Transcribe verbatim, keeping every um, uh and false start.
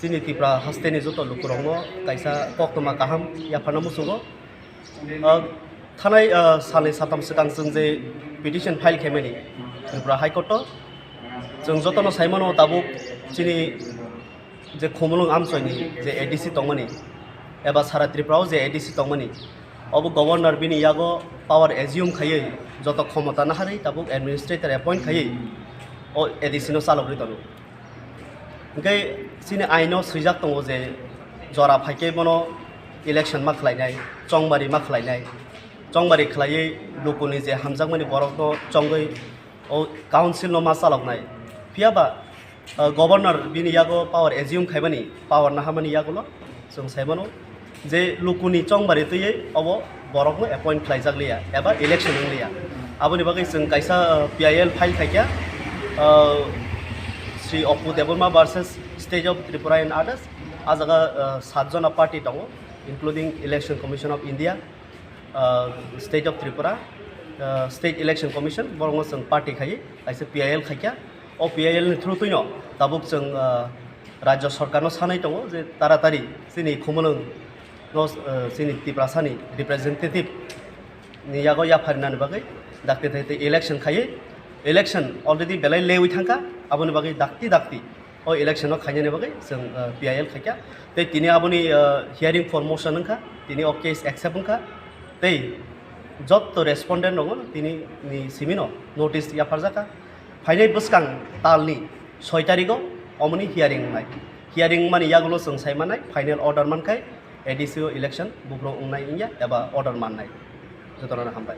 Chini Tipra hasteni joto lukurokno kaisa koktwma kaham yapharna muchungo. Ah, thanai, ah, salni satham swkang chwng je petition file khaimani Tripura High Court o, chwng jotono saimano tabuk chini je Khumulwng amchoini je A D C tongmani eba sara Tripura o je A D C tongmani, obo governor bini yago power assume khaiwi joto khomota naharwi tabuk administrator appoint khaiwi o A D C no chalogwi tongo. Hingke chini aino swijak tongo je jora phaikhe bono election ma khlainai, chongbari ma khlainai, chongbari khlaiwi lukuni je hamjakmani borokno chongwi o council no ma chaloknai. Phiya ba, uh, governor bini yago power assume khaimani, power naharmani yagulo chwng saimano je lukuni chongbari twiwi obo borokno appoint khlaijak liya eba election wng liya. Aboni bagwi chwng kaisa, uh, P I L file khaikha, uh, Sri Oppo Debbarma versus State of Tripura and others. A jaga, uh, sat jona party tongo, including Election Commission of India, uh, State of Tripura, uh, State Election Commission, borokno chwng party khaiwi kaisa P I L khaikha. O P I L ni through twino tabuk chwng, uh, Rajya Sarkarno sanai tongo je taratari chini Khumulwng no, uh, chini Tiprasani representative ni yago yapharinani bagwi dakti dakti election khaiwi, election already belai lewi thangkha, aboni bagwi dakti dakti o election o khainani bagwi chwng, uh, P I L khaikha. Tei tini aboni, uh, hearing for motion wngkha, tini o case accept wngkha, tei jotto respondent rokno tini ni simino notice yapharjakha. Phainai bwskang talni soi tarigo omoni hearing wngnai. Hearing wngmani yagulo chwng sai mannai final order mankhai A D C o election buphuru wngnai wngya eba order mannai. Jotono hambai.